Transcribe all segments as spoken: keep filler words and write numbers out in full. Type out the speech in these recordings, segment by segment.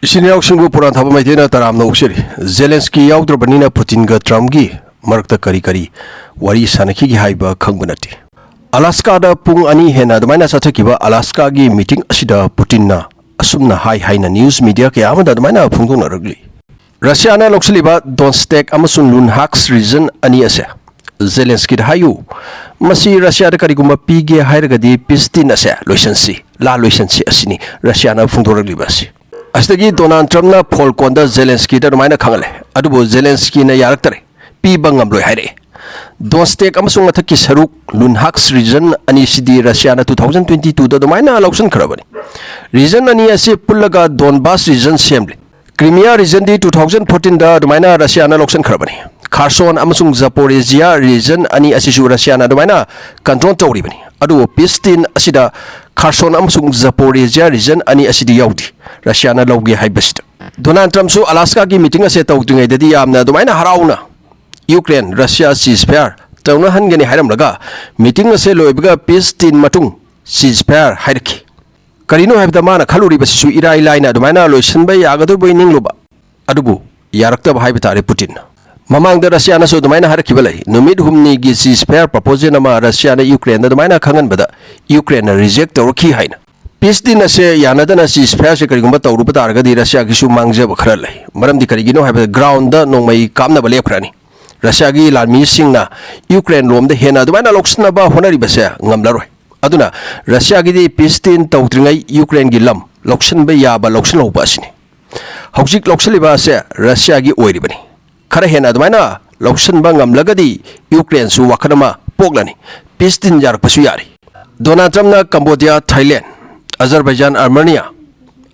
ꯏꯆꯤꯟ ꯏꯅꯥꯎꯁꯤꯡꯕꯨ ꯄꯨꯔꯥꯟ ꯊꯥꯕ ꯃꯩꯇꯩꯅ ꯇꯔꯥꯝꯅ ꯑꯣꯛꯆꯔꯤ꯫ ꯖꯦꯂꯦꯟꯁꯀꯤ ꯌꯥꯎꯗ꯭ꯔꯕꯅꯤꯅ ꯄꯨꯇꯤꯟꯒ ꯇ꯭ꯔꯝꯞꯀꯤ ꯃꯔꯛꯇ ꯀꯔꯤ ꯀꯔꯤ ꯋꯥꯔꯤ ꯁꯥꯟꯅꯈꯤꯒꯦ ꯍꯥꯏꯕ ꯈꯪꯕ ꯅꯠꯇꯦ꯫ ꯑꯂꯥꯁꯀꯥꯗ ꯄꯨꯡ ꯑꯅꯤ ꯍꯦꯟꯅ ꯑꯗꯨꯃꯥꯏꯅ ꯆꯠꯊꯈꯤꯕ ꯑꯂꯥꯁꯀꯥꯒꯤ ꯃꯤꯇꯤꯡ ꯑꯁꯤꯗ ꯄꯨꯇꯤꯟꯅ ꯑꯁꯨꯝꯅ ꯍꯥꯏ ꯍꯥꯏꯅ ꯅ꯭ꯌꯨꯁ ꯃꯤꯗꯤꯌꯥ ꯀꯌꯥ ꯑꯃꯗ ꯑꯗꯨꯃꯥꯏꯅ ꯐꯣꯡꯗꯣꯛꯅꯔꯛꯂꯤ꯫ ꯔꯁꯤꯌꯥꯅ ꯂꯧꯁꯤꯜꯂꯤꯕ ꯗꯣꯟꯁꯇꯦꯛ ꯑꯃꯁꯨꯡ ꯂꯨꯟꯍꯥꯛꯁ ꯔꯤꯖꯟ ꯑꯅꯤ ꯑꯁꯦ ꯖꯦꯂꯦꯟꯁꯀꯤꯗ ꯍꯥꯏꯌꯨ, ꯃꯁꯤ ꯔꯁꯤꯌꯥꯗ ꯀꯔꯤꯒꯨꯝꯕ ꯄꯤꯒꯦ ꯍꯥꯏꯔꯒꯗꯤ ꯄꯤꯁ ꯗꯤꯜ ꯑꯁꯦ ꯂꯣꯏꯁꯤꯟꯁꯤ, ꯂꯥꯟ ꯂꯣꯏꯁꯤꯟꯁꯤ ꯑꯁꯤꯅꯤ ꯔꯁꯤꯌꯥꯅ ꯐꯣꯡꯗꯣꯔꯛꯂꯤꯕ ꯑꯁꯤ꯫ ꯑꯁꯤꯗꯒꯤ ꯗꯣꯅꯥꯜꯗ ꯇ꯭ꯔꯝꯞꯅ ꯐꯣꯜ ꯀꯣꯟꯗ ꯖꯦꯂꯦꯟꯁꯀꯤꯗ ꯑꯗꯨꯃꯥꯏꯅ ꯈꯪꯍꯜꯂꯦ, ꯑꯗꯨꯕꯨ ꯖꯦꯂꯦꯟꯁꯀꯤꯅ ꯌꯥꯔꯛꯇꯔꯦ, ꯄꯤꯕ ꯉꯝꯂꯣꯏ ꯍꯥꯏꯔꯛꯑꯦ꯫ ꯗꯣꯟꯁꯇꯦꯛ ꯑꯃꯁꯨꯡ ꯃꯊꯛꯀꯤ ꯁꯔꯨꯛ ꯂꯨꯟꯍꯥꯛꯁ ꯔꯤꯖꯟ ꯑꯅꯤꯁꯤꯗꯤ ꯔꯁꯤꯌꯥꯅ ꯇꯨ ꯊꯥꯎꯖꯟ ꯇ꯭ꯋꯦꯟꯇꯤ ꯇꯨꯗ ꯑꯗꯨꯃꯥꯏꯅ ꯂꯧꯁꯤꯟꯈ꯭ꯔꯕꯅꯤ꯫ ꯔꯤꯖꯟ ꯑꯅꯤ ꯑꯁꯤ ꯄꯨꯜꯂꯒ ꯗꯣꯟꯕꯥꯁ ꯔꯤꯖꯟ ꯁꯦꯝꯂꯤ꯫ ꯀ꯭ꯔꯤꯃꯤꯌꯥ ꯔꯤꯖꯟꯗꯤ ꯇꯨ ꯊꯥꯎꯖꯟ ꯐꯣꯔꯇꯤꯟꯗ ꯑꯗꯨꯃꯥꯏꯅ ꯔꯁꯤꯌꯥꯅ ꯂꯧꯁꯤꯟꯈ꯭ꯔꯕꯅꯤ꯫ ꯈꯥꯔꯁꯣꯟ ꯑꯃꯁꯨꯡ ꯖꯄꯣꯔꯦꯖꯤꯌꯥ ꯔꯤꯖꯟ ꯑꯅꯤ ꯑꯁꯤꯁꯨ ꯔꯁꯤꯌꯥꯅ ꯑꯗꯨꯃꯥꯏꯅ ꯀꯟꯇ꯭ꯔꯣꯜ ꯇꯧꯔꯤꯕꯅꯤ꯫ ꯑꯗꯨꯕꯨ ꯄꯤꯁ ꯗꯤꯜ ꯑꯁꯤꯗ ꯈꯥꯔꯁꯣꯟ ꯑꯃꯁꯨꯡ ꯖꯄꯣꯔꯦꯖꯤꯌꯥ ꯔꯤꯖꯟ ꯑꯅꯤ ꯑꯁꯤꯗꯤ ꯌꯥꯎꯗꯦ, ꯔꯁꯤꯌꯥꯅ ꯂꯧꯒꯦ ꯍꯥꯏꯕꯁꯤꯗ꯫ ꯗꯣꯅꯥꯜꯗ ꯇ꯭ꯔꯝꯞꯁꯨ ꯑꯂꯥꯁꯀꯥꯒꯤ ꯃꯤꯇꯤꯡ ꯑꯁꯦ ꯇꯧꯗ꯭ꯔꯤꯉꯩꯗꯗꯤ ꯌꯥꯝꯅ ꯑꯗꯨꯃꯥꯏꯅ ꯍꯔꯥꯎꯅ ꯌꯨꯀ꯭ꯔꯦꯟ ꯔꯁꯤꯌꯥ ꯁꯤꯖꯐꯥꯌꯔ ꯇꯧꯅꯍꯟꯒꯅꯤ ꯍꯥꯏꯔꯝꯂꯒ, ꯃꯤꯇꯤꯡ ꯑꯁꯦ ꯂꯣꯏꯕꯒ ꯄꯤꯁ ꯗꯤꯜ ꯃꯇꯨꯡ ꯁꯤꯖꯐꯥꯌꯔ ꯍꯥꯏꯔꯛꯈꯤ꯫ ꯀꯔꯤꯅꯣ ꯍꯥꯏꯕꯗ ꯃꯥꯅ ꯈꯜꯂꯨꯔꯤꯕꯁꯤꯁꯨ ꯏꯔꯥꯏ ꯂꯥꯏꯅ ꯑꯗꯨꯃꯥꯏꯅ ꯂꯣꯏꯁꯤꯟꯕ ꯌꯥꯒꯗꯧꯕꯩ ꯅꯤꯡꯂꯨꯕ, ꯑꯗꯨꯕꯨ ꯌꯥꯔꯛꯇꯕ ꯍꯥꯏꯕ ꯇꯥꯔꯦ ꯄꯨꯇꯤꯟꯅ꯫ ꯃꯃꯥꯡꯗ ꯔꯁꯤꯌꯥꯅꯁꯨ ꯑꯗꯨꯃꯥꯏꯅ ꯍꯥꯏꯔꯛꯈꯤꯕ ꯂꯩ, ꯅꯨꯃꯤꯠ ꯍꯨꯝꯅꯤꯒꯤ ꯁꯤꯖꯐꯥꯌꯔ ꯄ꯭ꯔꯄꯣꯖꯦꯜ ꯑꯃ ꯔꯁꯤꯌꯥꯅ ꯌꯨꯀ꯭ꯔꯦꯟꯗ ꯑꯗꯨꯃꯥꯏꯅ ꯈꯪꯍꯟꯕꯗ ꯌꯨꯀ꯭ꯔꯦꯟꯅ ꯔꯤꯖꯦꯛ ꯇꯧꯔꯛꯈꯤ ꯍꯥꯏꯅ꯫ ꯄꯤꯁ ꯗꯤꯜ ꯑꯁꯦ ꯌꯥꯅꯗꯅ ꯁꯤꯖꯐꯥꯌꯔꯁꯦ ꯀꯔꯤꯒꯨꯝꯕ ꯇꯧꯔꯨꯕ ꯇꯥꯔꯒꯗꯤ ꯔꯁꯤꯌꯥꯒꯤꯁꯨ ꯃꯥꯡꯖꯕ ꯈꯔ ꯂꯩ꯫ ꯃꯔꯝꯗꯤ ꯀꯔꯤꯒꯤꯅꯣ ꯍꯥꯏꯕꯗ ꯒ꯭ꯔꯥꯎꯟꯗ ꯅꯣꯡꯃꯩ ꯀꯥꯞꯅꯕ ꯂꯦꯞꯈ꯭ꯔꯅꯤ꯫ ꯔꯁꯤꯌꯥꯒꯤ ꯂꯥꯟꯃꯤꯁꯤꯡꯅ ꯌꯨꯀ꯭ꯔꯦꯟ ꯂꯣꯝꯗ ꯍꯦꯟꯅ ꯑꯗꯨꯃꯥꯏꯅ ꯂꯧꯁꯤꯟꯅꯕ ꯍꯣꯠꯅꯔꯤꯕꯁꯦ ꯉꯝꯂꯔꯣꯏ꯫ ꯑꯗꯨꯅ ꯔꯁꯤꯌꯥꯒꯤꯗꯤ ꯄꯤꯁ ꯗꯤꯜ ꯇꯧꯗ꯭ꯔꯤꯉꯩ ꯌꯨꯀ꯭ꯔꯦꯟꯒꯤ ꯂꯝ ꯂꯧꯁꯤꯟꯕ ꯌꯥꯕ ꯂꯧꯁꯤꯜꯍꯧꯕ ꯑꯁꯤꯅꯤ꯫ ꯍꯧꯖꯤꯛ ꯂꯧꯁꯤꯜꯂꯤꯕ ꯑꯁꯦ ꯔꯁꯤꯌꯥꯒꯤ ꯑꯣꯏꯔꯤꯕꯅꯤ꯫ ꯈꯔ ꯍꯦꯟꯅ ꯑꯗꯨꯃꯥꯏꯅ ꯂꯧꯁꯤꯟꯕ ꯉꯝꯂꯒꯗꯤ ꯌꯨꯀ꯭ꯔꯦꯟꯁꯨ ꯋꯥꯈꯜ ꯑꯃ ꯄꯣꯛꯂꯅꯤ, ꯄꯤꯁ ꯗꯤꯜ ꯌꯥꯔꯛꯄꯁꯨ ꯌꯥꯔꯤ꯫ ꯗꯣꯅꯥꯜꯗ ꯇ꯭ꯔꯝꯞꯅ ꯀꯝꯕꯣꯗꯤꯌꯥ, ꯊꯥꯏꯂꯦꯟ, ꯑꯖꯔꯕꯥꯏꯖꯥꯟ, ꯑꯥꯔꯃꯦꯅꯤꯌꯥ,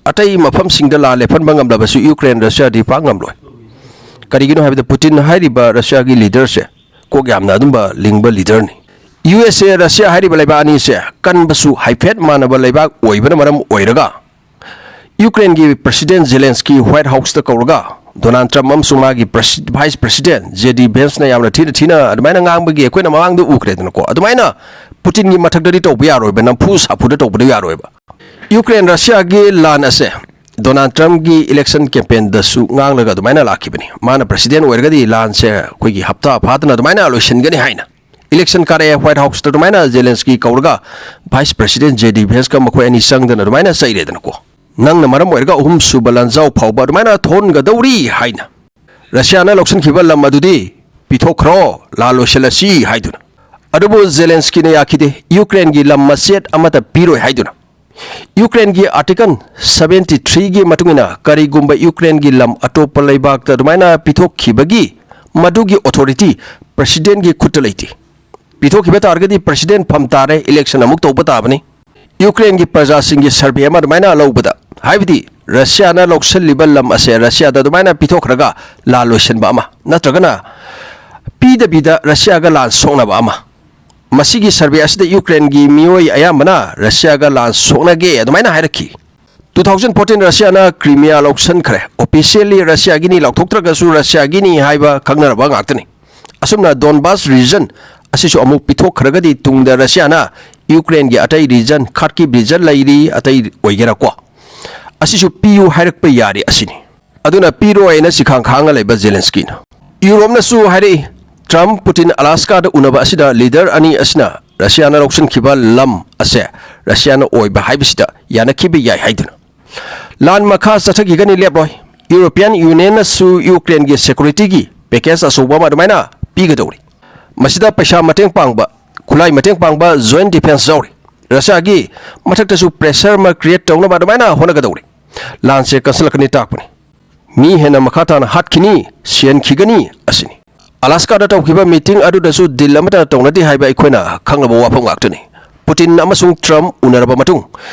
ꯑꯇꯩ ꯃꯐꯝꯁꯤꯡꯗ ꯂꯥꯟ ꯂꯦꯞꯍꯟꯕ ꯉꯝꯂꯕꯁꯨ ꯌꯨꯀ꯭ꯔꯦꯟ ꯔꯁꯤꯌꯥꯗꯤ ꯄꯥꯛ ꯉꯝꯂꯣꯏ꯫ ꯀꯔꯤꯒꯤꯅꯣ ꯍꯥꯏꯕꯗ ꯄꯨꯇꯤꯟ ꯍꯥꯏꯔꯤꯕ ꯔꯁꯤꯌꯥꯒꯤ ꯂꯤꯗꯔꯁꯦ ꯀꯣꯛ ꯌꯥꯝꯅ ꯑꯗꯨꯝꯕ ꯂꯤꯡꯕ ꯂꯤꯗꯔꯅꯤ꯫ ꯌꯨ ꯑꯦꯁ ꯑꯦ, ꯔꯁꯤꯌꯥ ꯍꯥꯏꯔꯤꯕ ꯂꯩꯕꯥꯛ ꯑꯅꯤꯁꯦ ꯀꯟꯕꯁꯨ ꯍꯥꯏꯐꯦꯠ ꯃꯥꯟꯅꯕ ꯂꯩꯕꯥꯛ ꯑꯣꯏꯕꯅ ꯃꯔꯝ ꯑꯣꯏꯔꯒ, ꯌꯨꯀ꯭ꯔꯦꯟꯒꯤ ꯄ꯭ꯔꯁꯤꯗꯦꯟ ꯖꯦꯂꯦꯟꯁꯀꯤ ꯋꯥꯏꯠ ꯍꯥꯎꯁꯇ ꯀꯧꯔꯒ ꯗꯣꯅꯥꯜꯗ ꯇ꯭ꯔꯝꯞ ꯑꯃꯁꯨꯡ ꯃꯥꯒꯤ ꯄ꯭ꯔꯁꯤ-, ꯚꯥꯏꯁ ꯄ꯭ꯔꯁꯤꯗꯦꯟ ꯖꯦ ꯗꯤ ꯚꯦꯟꯁꯅ ꯌꯥꯝꯅ ꯊꯤꯅ ꯊꯤꯅ ꯑꯗꯨꯃꯥꯏꯅ ꯉꯥꯡꯕꯒꯤ ꯑꯩꯈꯣꯏꯅ ꯃꯃꯥꯡꯗ ꯎꯈ꯭ꯔꯦꯗꯅꯀꯣ꯫ ꯑꯗꯨꯃꯥꯏꯅ ꯄꯨꯇꯤꯟꯒꯤ ꯃꯊꯛꯇꯗꯤ ꯇꯧꯕ ꯌꯥꯔꯣꯏꯕ, ꯅꯝꯐꯨ ꯁꯥꯐꯨꯗ ꯇꯧꯕꯗꯤ ꯌꯥꯔꯣꯏꯕ꯫ ꯌꯨꯀ꯭ꯔꯦꯟ ꯔꯁꯤꯌꯥꯒꯤ ꯂꯥꯟ ꯑꯁꯦ ꯗꯣꯅꯥꯜꯗ ꯇ꯭ꯔꯝꯞꯀꯤ ꯏꯂꯦꯛꯁꯟ ꯀꯦꯝꯄꯦꯟꯗꯁꯨ ꯉꯥꯡꯂꯒ ꯑꯗꯨꯃꯥꯏꯅ ꯂꯥꯛꯈꯤꯕꯅꯤ꯫ ꯃꯥꯅ ꯄ꯭ꯔꯁꯤꯗꯦꯟ ꯑꯣꯏꯔꯒꯗꯤ ꯂꯥꯟꯁꯦ ꯑꯩꯈꯣꯏꯒꯤ ꯍꯞꯇꯥ ꯐꯥꯗꯅ ꯑꯗꯨꯃꯥꯏꯅ ꯂꯣꯏꯁꯤꯟꯒꯅꯤ ꯍꯥꯏꯅ꯫ ꯏꯂꯦꯛꯁꯟ ꯀꯥꯔꯛꯑꯦ, ꯋꯥꯏꯠ ꯍꯥꯎꯁꯇ ꯑꯗꯨꯃꯥꯏꯅ ꯖꯦꯂꯦꯟꯁꯀꯤ ꯀꯧꯔꯒ ꯚꯥꯏꯁ ꯄ꯭ꯔꯁꯤꯗꯦꯟ ꯖꯦ ꯗꯤ ꯚꯦꯟꯁꯀ ꯃꯈꯣꯏ ꯑꯅꯤ ꯆꯪꯗꯅ ꯑꯗꯨꯃꯥꯏꯅ ꯆꯩꯔꯦꯗꯅꯀꯣ꯫ ꯅꯪꯅ ꯃꯔꯝ ꯑꯣꯏꯔꯒ ꯑꯍꯨꯝꯁꯨꯕ ꯂꯥꯟꯖꯥꯎ ꯐꯥꯎꯕ ꯑꯗꯨꯃꯥꯏꯅ ꯊꯣꯛꯍꯟꯒꯗꯧꯔꯤ ꯍꯥꯏꯅ꯫ ꯔꯁꯤꯌꯥꯅ ꯂꯧꯁꯤꯟꯈꯤꯕ ꯂꯝ ꯑꯗꯨꯗꯤ ꯄꯤꯊꯣꯛꯈ꯭ꯔꯣ, ꯂꯥꯟ ꯂꯣꯏꯁꯤꯜꯂꯁꯤ ꯍꯥꯏꯗꯨꯅ꯫ ꯑꯗꯨꯕꯨ ꯖꯦꯂꯦꯟꯁꯀꯤꯅ ꯌꯥꯈꯤꯗꯦ, ꯌꯨꯀ꯭ꯔꯦꯟꯒꯤ ꯂꯝ ꯃꯆꯦꯠ ꯑꯃꯠꯇ ꯄꯤꯔꯣꯏ ꯍꯥꯏꯗꯨꯅ꯫ ꯌꯨꯀ꯭ꯔꯦꯟꯒꯤ ꯑꯥꯔꯇꯤꯀꯜ ꯁꯚꯦꯟꯇꯤ ꯊ꯭ꯔꯤꯒꯤ ꯃꯇꯨꯡ ꯏꯟꯅ ꯀꯔꯤꯒꯨꯝꯕ ꯌꯨꯀ꯭ꯔꯦꯟꯒꯤ ꯂꯝ ꯑꯇꯣꯞꯄ ꯂꯩꯕꯥꯛꯇ ꯑꯗꯨꯃꯥꯏꯅ ꯄꯤꯊꯣꯛꯈꯤꯕꯒꯤ ꯃꯗꯨꯒꯤ ꯑꯣꯊꯣꯔꯤꯇꯤ ꯄ꯭ꯔꯁꯤꯗꯦꯟꯒꯤ ꯈꯨꯠꯇ ꯂꯩꯇꯦ꯫ ꯄꯤꯊꯣꯛꯈꯤꯕ ꯇꯥꯔꯒꯗꯤ ꯄ꯭ꯔꯁꯤꯗꯦꯟ ꯐꯝ ꯇꯥꯔꯦ, ꯏꯂꯦꯛꯁꯟ ꯑꯃꯨꯛ ꯇꯧꯕ ꯇꯥꯕꯅꯤ꯫ ꯌꯨꯀ꯭ꯔꯦꯟꯒꯤ ꯄ꯭ꯔꯖꯥꯁꯤꯡꯒꯤ ꯁꯔꯚꯦ ꯑꯃ ꯑꯗꯨꯃꯥꯏꯅ ꯂꯧꯕꯗ, ꯍꯥꯏꯕꯗꯤ ꯔꯁꯤꯌꯥꯅ ꯂꯧꯁꯤꯜꯂꯤꯕ ꯂꯝ ꯑꯁꯦ ꯔꯁꯤꯌꯥꯗ ꯑꯗꯨꯃꯥꯏꯅ ꯄꯤꯊꯣꯛꯈ꯭ꯔꯒ ꯂꯥꯟ ꯂꯣꯏꯁꯤꯟꯕ ꯑꯃ, ꯅꯠꯇ꯭ꯔꯒꯅ ꯄꯤꯗꯕꯤꯗ ꯔꯁꯤꯌꯥꯒ ꯂꯥꯟ ꯁꯣꯛꯅꯕ ꯑꯃ꯫ ꯃꯁꯤꯒꯤ ꯁꯔꯚꯦ ꯑꯁꯤꯗ ꯌꯨꯀ꯭ꯔꯦꯟꯒꯤ ꯃꯤꯑꯣꯏ ꯑꯌꯥꯝꯕꯅ ꯔꯁꯤꯌꯥꯒ ꯂꯥꯟ ꯁꯣꯛꯅꯒꯦ ꯑꯗꯨꯃꯥꯏꯅ ꯍꯥꯏꯔꯛꯈꯤ꯫ ꯇꯨ ꯊꯥꯎꯖꯟ ꯐꯣꯔꯇꯤꯟ ꯔꯁꯤꯌꯥꯅ ꯀ꯭ꯔꯤꯃꯤꯌꯥ ꯂꯧꯁꯤꯟꯈ꯭ꯔꯦ꯫ ꯑꯣꯐꯤꯁꯤꯌꯦꯜꯂꯤ ꯔꯁꯤꯌꯥꯒꯤꯅꯤ, ꯂꯥꯎꯊꯣꯛꯇ꯭ꯔꯒꯁꯨ ꯔꯁꯤꯌꯥꯒꯤꯅꯤ ꯍꯥꯏꯕ ꯈꯪꯅꯔꯕ ꯉꯥꯛꯇꯅꯤ꯫ ꯑꯁꯨꯝꯅ ꯗꯣꯟꯕꯥꯁ ꯔꯤꯖꯟ ꯑꯁꯤꯁꯨ ꯑꯃꯨꯛ ꯄꯤꯊꯣꯛꯈ꯭ꯔꯒꯗꯤ ꯇꯨꯡꯗ ꯔꯁꯤꯌꯥꯅ ꯌꯨꯀ꯭ꯔꯦꯟꯒꯤ ꯑꯇꯩ ꯔꯤꯖꯟ, ꯈꯥꯔꯀꯤꯚ ꯔꯤꯖꯟ ꯂꯩꯔꯤ, ꯑꯇꯩ ꯑꯣꯏꯒꯦꯔꯥꯀꯣ, ꯑꯁꯤꯁꯨ ꯄꯤꯌꯨ ꯍꯥꯏꯔꯛꯄ ꯌꯥꯔꯤ ꯑꯁꯤꯅꯤ꯫ ꯑꯗꯨꯅ ꯄꯤꯔꯣꯏꯅ ꯁꯤꯈꯥꯡ ꯈꯥꯡꯉ ꯂꯩꯕ ꯖꯦꯂꯦꯟꯁꯀꯤꯅ꯫ ꯌꯨꯔꯣꯞꯅꯁꯨ ꯍꯥꯏꯔꯛꯏ, ꯇ꯭ꯔꯝꯞ ꯄꯨꯇꯤꯟ ꯑꯂꯥꯁꯀꯥꯗ ꯎꯅꯕ ꯑꯁꯤꯗ ꯂꯤꯗꯔ ꯑꯅꯤ ꯑꯁꯤꯅ ꯔꯁꯤꯌꯥꯅ ꯂꯧꯁꯤꯟꯈꯤꯕ ꯂꯝ ꯑꯁꯦ ꯔꯁꯤꯌꯥꯅ ꯑꯣꯏꯕ ꯍꯥꯏꯕꯁꯤꯗ ꯌꯥꯅꯈꯤꯕ ꯌꯥꯏ ꯍꯥꯏꯗꯨꯅ꯫ ꯂꯥꯟ ꯃꯈꯥ ꯆꯠꯊꯈꯤꯒꯅꯤ, ꯂꯦꯞꯂꯣꯏ꯫ ꯌꯨꯔꯣꯄꯤꯌꯥꯟ ꯌꯨꯅꯤꯌꯟꯅꯁꯨ ꯌꯨꯀ꯭ꯔꯦꯟꯒꯤ ꯁꯦꯀ꯭ꯌꯨꯔꯤꯇꯤꯒꯤ ꯄꯦꯀꯦꯖ ꯑꯆꯧꯕ ꯑꯃ ꯑꯗꯨꯃꯥꯏꯅ ꯄꯤꯒꯗꯧꯔꯤ꯫ ꯃꯁꯤꯗ ꯄꯩꯁꯥ ꯃꯇꯦꯡ ꯄꯥꯡꯕ, ꯈꯨꯠꯂꯥꯏ ꯃꯇꯦꯡ ꯄꯥꯡꯕ, ꯖꯣꯏꯟ ꯗꯤꯐꯦꯟꯁ ꯌꯥꯎꯔꯤ꯫ ꯔꯁꯤꯌꯥꯒꯤ ꯃꯊꯛꯇꯁꯨ ꯄ꯭ꯔꯦꯁꯔ ꯑꯃ ꯀ꯭ꯔꯤꯌꯦꯠ ꯇꯧꯅꯕ ꯑꯗꯨꯃꯥꯏꯅ ꯍꯣꯠꯅꯒꯗꯧꯔꯤ꯫ ꯂꯥꯟꯁꯦ ꯀꯟꯁꯤꯜꯂꯛꯀꯅꯤ ꯇꯥꯛꯄꯅꯤ꯫ ꯃꯤ ꯍꯦꯟꯅ ꯃꯈꯥ ꯇꯥꯅ ꯍꯥꯠꯈꯤꯅꯤ, ꯁꯤꯍꯟꯈꯤꯒꯅꯤ ꯑꯁꯤꯅꯤ꯫ ꯑꯂꯥꯁꯀꯥꯗ ꯇꯧꯈꯤꯕ ꯃꯤꯇꯤꯡ ꯑꯗꯨꯗꯁꯨ ꯗꯤꯜ ꯑꯃꯠꯇ ꯇꯧꯅꯗꯦ ꯍꯥꯏꯕ ꯑꯩꯈꯣꯏꯅ ꯈꯪꯂꯕ ꯋꯥꯐꯝ ꯉꯥꯛꯇꯅꯤ꯫ ꯄꯨꯇꯤꯟ ꯑꯃꯁꯨꯡ ꯇ꯭ꯔꯝꯞ ꯎꯅꯔꯕ ꯃꯇꯨꯡ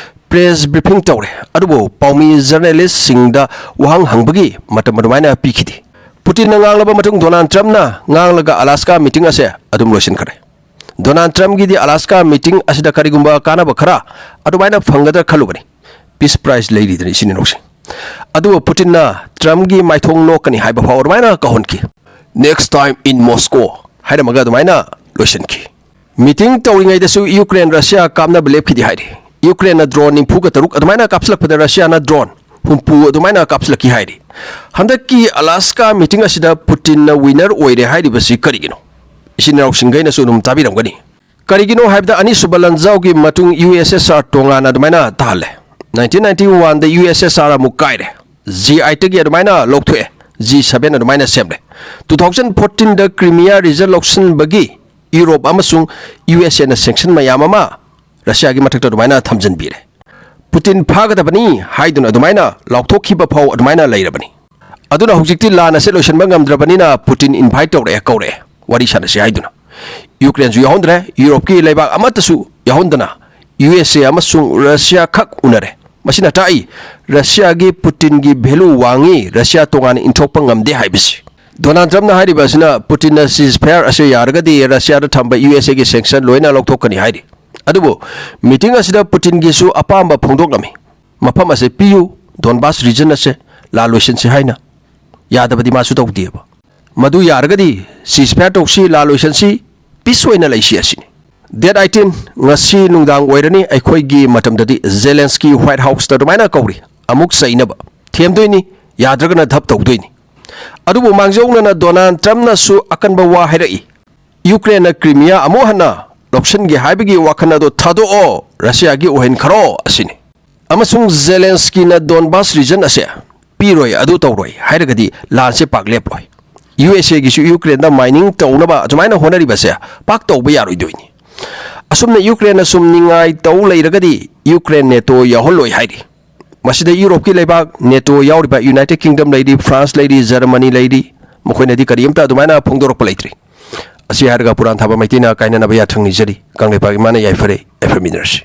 ꯄ꯭ꯔꯦꯁ ꯕ꯭ꯔꯤꯐꯤꯡ ꯇꯧꯔꯦ, ꯑꯗꯨꯕꯨ ꯄꯥꯎꯃꯤ ꯖꯔꯅꯦꯂꯤꯁꯁꯤꯡꯗ ꯋꯥꯍꯪ ꯍꯪꯕꯒꯤ ꯃꯇꯝ ꯑꯗꯨꯃꯥꯏꯅ ꯄꯤꯈꯤꯗꯦ꯫ ꯄꯨꯇꯤꯟꯅ ꯉꯥꯡꯂꯕ ꯃꯇꯨꯡ ꯗꯣꯅꯥꯜꯗ ꯇ꯭ꯔꯝꯞꯅ ꯉꯥꯡꯂꯒ ꯑꯂꯥꯁꯀꯥ ꯃꯤꯇꯤꯡ ꯑꯁꯦ ꯑꯗꯨꯝ ꯂꯣꯏꯁꯤꯟꯈ꯭ꯔꯦ꯫ ꯗꯣꯅꯥꯜꯗ ꯇ꯭ꯔꯝꯞꯀꯤꯗꯤ ꯑꯂꯥꯁꯀꯥ ꯃꯤꯇꯤꯡ ꯑꯁꯤꯗ ꯀꯔꯤꯒꯨꯝꯕ ꯀꯥꯟꯅꯕ ꯈꯔ ꯑꯗꯨꯃꯥꯏꯅ ꯐꯪꯒꯗ꯭ꯔꯥ ꯈꯜꯂꯨꯕꯅꯤ꯫ ꯄꯤꯁ ꯄ꯭ꯔꯥꯏꯖ ꯂꯩꯔꯤꯗꯅ ꯏꯆꯤꯟ ꯏꯅꯥꯎꯁꯤꯡ꯫ ꯑꯗꯨꯕꯨ ꯄꯨꯇꯤꯟꯅ ꯇ꯭ꯔꯝꯞꯀꯤ ꯃꯥꯏꯊꯣꯡ ꯅꯣꯛꯀꯅꯤ ꯍꯥꯏꯕ ꯐꯥꯎ ꯑꯗꯨꯃꯥꯏꯅ ꯀꯧꯍꯟꯈꯤ꯫ "Next time in Moscow" ꯍꯥꯏꯔꯝꯃꯒ ꯑꯗꯨꯃꯥꯏꯅ ꯂꯣꯏꯁꯤꯟꯈꯤ꯫ ꯃꯤꯇꯤꯡ ꯇꯧꯔꯤꯉꯩꯗꯁꯨ ꯌꯨꯀ꯭ꯔꯦꯟ ꯔꯁꯤꯌꯥ ꯀꯥꯞꯅꯕ ꯂꯦꯞꯈꯤꯗꯦ ꯍꯥꯏꯔꯤ꯫ ꯌꯨꯀ꯭ꯔꯦꯟꯅ ꯗ꯭ꯔꯣꯟ ꯅꯤꯐꯨꯒ ꯇꯔꯨꯛ ꯑꯗꯨꯃꯥꯏꯅ ꯀꯥꯞꯁꯤꯜꯂꯛꯄꯗ ꯔꯁꯤꯌꯥꯅ ꯗ꯭ꯔꯣꯟ ꯍꯨꯝꯐꯨ ꯑꯗꯨꯃꯥꯏꯅ ꯀꯥꯞꯁꯤꯜꯂꯛꯈꯤ ꯍꯥꯏꯔꯤ꯫ ꯍꯟꯗꯛꯀꯤ ꯑꯂꯥꯁꯀꯥ ꯃꯤꯇꯤꯡ ꯑꯁꯤꯗ ꯄꯨꯇꯤꯟꯅ ꯋꯤꯅꯔ ꯑꯣꯏꯔꯦ ꯍꯥꯏꯔꯤꯕꯁꯤ ꯀꯔꯤꯒꯤꯅꯣ? ꯏꯆꯤꯟ ꯏꯅꯥꯎꯁꯤꯡꯈꯩꯅꯁꯨ ꯑꯗꯨꯝ ꯇꯥꯕꯤꯔꯝꯒꯅꯤ꯫ ꯀꯔꯤꯒꯤꯅꯣ ꯍꯥꯏꯕꯗ ꯑꯅꯤꯁꯨꯕ ꯂꯥꯟꯖꯥꯎꯒꯤ ꯃꯇꯨꯡ ꯌꯨ ꯑꯦꯁ ꯑꯦꯁ ꯑꯥꯔ ꯇꯣꯉꯥꯟꯅ ꯑꯗꯨꯃꯥꯏꯅ ꯇꯥꯍꯜꯂꯦ꯫ ꯅꯥꯏꯟꯇꯤꯟ ꯅꯥꯏꯟꯇꯤ ꯋꯥꯟꯗ ꯌꯨ ꯑꯦꯁ ꯑꯦꯁ ꯑꯥꯔ ꯑꯃꯨꯛ ꯀꯥꯏꯔꯦ꯫ ꯖꯤ ꯑꯥꯏꯠꯇꯒꯤ ꯑꯗꯨꯃꯥꯏꯅ ꯂꯧꯊꯣꯛꯑꯦ, ꯖꯤ ꯁꯚꯦꯟ ꯑꯗꯨꯃꯥꯏꯅ ꯁꯦꯝꯂꯦ꯫ ꯇꯨ ꯊꯥꯎꯖꯟ ꯐꯣꯔꯇꯤꯟꯗ ꯀ꯭ꯔꯤꯃꯤꯌꯥ ꯔꯤꯖꯟ ꯂꯧꯁꯤꯟꯕꯒꯤ ꯌꯨꯔꯣꯞ ꯑꯃꯁꯨꯡ ꯌꯨ ꯑꯦꯁ ꯑꯦꯅ ꯁꯦꯡꯁꯟ ꯃꯌꯥꯝ ꯑꯃ ꯔꯁꯤꯌꯥꯒꯤ ꯃꯊꯛꯇ ꯑꯗꯨꯃꯥꯏꯅ ꯊꯝꯖꯤꯟꯕꯤꯔꯦ꯫ ꯄꯨꯇꯤꯟ ꯐꯥꯒꯗꯕꯅꯤ ꯍꯥꯏꯗꯨꯅ ꯑꯗꯨꯃꯥꯏꯅ ꯂꯥꯎꯊꯣꯛꯈꯤꯕ ꯐꯥꯎ ꯑꯗꯨꯃꯥꯏꯅ ꯂꯩꯔꯕꯅꯤ꯫ ꯑꯗꯨꯅ ꯍꯧꯖꯤꯛꯇꯤ ꯂꯥꯟ ꯑꯁꯦ ꯂꯣꯏꯁꯤꯟꯕ ꯉꯝꯗ꯭ꯔꯕꯅꯤꯅ ꯄꯨꯇꯤꯟ ꯏꯟꯚꯥꯏꯠ ꯇꯧꯔꯛꯑꯦ, ꯀꯧꯔꯛꯑꯦ, ꯋꯥꯔꯤ ꯁꯥꯟꯅꯁꯤ ꯍꯥꯏꯗꯨꯅ꯫ ꯌꯨꯀ꯭ꯔꯦꯟꯁꯨ ꯌꯥꯎꯍꯟꯗ꯭ꯔꯦ, ꯌꯨꯔꯣꯞꯀꯤ ꯂꯩꯕꯥꯛ ꯑꯃꯠꯇꯁꯨ ꯌꯥꯎꯍꯟꯗꯅ ꯌꯨ ꯑꯦꯁ ꯑꯦ ꯑꯃꯁꯨꯡ ꯔꯁꯤꯌꯥ ꯈꯛ ꯎꯅꯔꯦ꯫ ꯃꯁꯤꯅ ꯇꯥꯛꯏ ꯔꯁꯤꯌꯥꯒꯤ ꯄꯨꯇꯤꯟꯒꯤ ꯚꯦꯂꯨ ꯋꯥꯡꯉꯤ, ꯔꯁꯤꯌꯥ ꯇꯣꯉꯥꯟꯅ ꯏꯟꯊꯣꯛꯄ ꯉꯝꯗꯦ ꯍꯥꯏꯕꯁꯤ꯫ ꯗꯣꯅꯥꯜꯗ ꯇ꯭ꯔꯝꯞꯅ ꯍꯥꯏꯔꯤꯕ ꯑꯁꯤꯅ ꯄꯨꯇꯤꯟꯅ ꯁꯤꯖ ꯐꯌꯥꯔ ꯑꯁꯤ ꯌꯥꯔꯒꯗꯤ ꯔꯁꯤꯌꯥꯗ ꯊꯝꯕ ꯌꯨ ꯑꯦꯁ ꯑꯦꯒꯤ ꯁꯦꯡꯁꯟ ꯂꯣꯏꯅ ꯂꯧꯊꯣꯛꯀꯅꯤ ꯍꯥꯏꯔꯤ꯫ ꯑꯗꯨꯕꯨ ꯃꯤꯇꯤꯡ ꯑꯁꯤꯗ ꯄꯨꯇꯤꯟꯒꯤꯁꯨ ꯑꯄꯥꯝꯕ ꯐꯣꯡꯗꯣꯛꯂꯝꯃꯤ꯫ ꯃꯐꯝ ꯑꯁꯤ ꯄꯤꯌꯨ, ꯗꯣꯟꯕꯥꯁ ꯔꯤꯖꯟ ꯑꯁꯦ ꯂꯥꯜ ꯂꯣꯏꯁꯤꯟꯁꯤ ꯍꯥꯏꯅ꯫ ꯌꯥꯗꯕꯗꯤ ꯃꯥꯁꯨ ꯇꯧꯗꯦꯕ꯫ ꯃꯗꯨ ꯌꯥꯔꯒꯗꯤ ꯁꯤꯖ ꯐꯌꯥꯔ ꯇꯧꯁꯤ, ꯂꯥꯜ ꯂꯣꯏꯁꯤꯟꯁꯤ, ꯄꯤꯁ ꯑꯣꯏꯅ ꯂꯩꯁꯤ ꯑꯁꯤꯅꯤ꯫ ꯗꯦꯠ ꯑꯩꯠꯇꯤꯟ, ꯉꯁꯤ ꯅꯨꯡꯗꯥꯡ ꯑꯣꯏꯔꯅꯤ ꯑꯩꯈꯣꯏꯒꯤ ꯃꯇꯝꯗꯗꯤ꯫ ꯖꯦꯂꯦꯟꯁꯀꯤ ꯋꯥꯏꯠ ꯍꯥꯎꯁꯇ ꯑꯗꯨꯃꯥꯏꯅ ꯀꯧꯔꯤ, ꯑꯃꯨꯛ ꯆꯩꯅꯕ꯫ ꯊꯦꯝꯗꯣꯏꯅꯤ, ꯌꯥꯗ꯭ꯔꯒꯅ ꯙꯞ ꯇꯧꯗꯣꯏꯅꯤ꯫ ꯑꯗꯨꯕꯨ ꯃꯥꯡꯖꯧꯅꯅ ꯗꯣꯅꯥꯜꯗ ꯇ꯭ꯔꯝꯞꯅꯁꯨ ꯑꯀꯟꯕ ꯋꯥ ꯍꯥꯏꯔꯛꯏ꯫ ꯌꯨꯀ꯭ꯔꯦꯟꯅ ꯀ꯭ꯔꯤꯃꯤꯌꯥ ꯑꯃꯨꯛ ꯍꯟꯅ ꯂꯧꯁꯤꯟꯒꯦ ꯍꯥꯏꯕꯒꯤ ꯋꯥꯈꯜ ꯑꯗꯨ ꯊꯥꯗꯣꯛꯑꯣ, ꯔꯁꯤꯌꯥꯒꯤ ꯑꯣꯏꯍꯟꯈ꯭ꯔꯣ ꯑꯁꯤꯅꯤ꯫ ꯑꯃꯁꯨꯡ ꯖꯦꯂꯦꯟꯁꯀꯤꯅ ꯗꯣꯟꯕꯥꯁ ꯔꯤꯖꯟ ꯑꯁꯦ ꯄꯤꯔꯣꯏ, ꯑꯗꯨ ꯇꯧꯔꯣꯏ ꯍꯥꯏꯔꯒꯗꯤ ꯂꯥꯟꯁꯦ ꯄꯥꯛ ꯂꯦꯞꯂꯣꯏ꯫ ꯌꯨ ꯑꯦꯁ ꯑꯦꯒꯤꯁꯨ ꯌꯨꯀ꯭ꯔꯦꯟꯗ ꯃꯥꯏꯅꯤꯡ ꯇꯧꯅꯕ ꯑꯗꯨꯃꯥꯏꯅ ꯍꯣꯠꯅꯔꯤꯕꯁꯦ ꯄꯥꯛ ꯇꯧꯕ ꯌꯥꯔꯣꯏꯗꯣꯏꯅꯤ꯫ ꯑꯁꯨꯝꯅ ꯌꯨꯀ꯭ꯔꯦꯟꯅ ꯁꯨꯝ ꯅꯤꯡꯉꯥꯏ ꯇꯧ ꯂꯩꯔꯒꯗꯤ ꯌꯨꯀ꯭ꯔꯦꯟ ꯅꯦꯇꯣ ꯌꯥꯎꯍꯜꯂꯣꯏ ꯍꯥꯏꯔꯤ꯫ ꯃꯁꯤꯗ ꯌꯨꯔꯣꯞꯀꯤ ꯂꯩꯕꯥꯛ ꯅꯦꯇꯣ ꯌꯥꯎꯔꯤꯕ ꯌꯨꯅꯥꯏꯇꯦꯗ ꯀꯤꯡꯗꯝ ꯂꯩꯔꯤ, ꯐ꯭ꯔꯥꯟꯁ ꯂꯩꯔꯤ, ꯖꯔꯃꯅꯤ ꯂꯩꯔꯤ, ꯃꯈꯣꯏꯅꯗꯤ ꯀꯔꯤꯝꯇ ꯑꯗꯨꯃꯥꯏꯅ ꯐꯣꯡꯗꯣꯔꯛꯄ ꯂꯩꯇ꯭ꯔꯤ꯫ ꯑꯁꯤ ꯍꯥꯏꯔꯒ ꯄꯨꯔꯥꯟ ꯊꯥꯕ ꯃꯩꯇꯩꯅ ꯀꯥꯏꯅꯅꯕ ꯌꯥꯊꯪ ꯅꯤꯖꯔꯤ꯫ ꯀꯪꯂꯩꯄꯥꯛ ꯏꯃꯥꯅ ꯌꯥꯏꯐꯔꯦ꯫ F M ꯏꯅꯔꯁꯤ꯫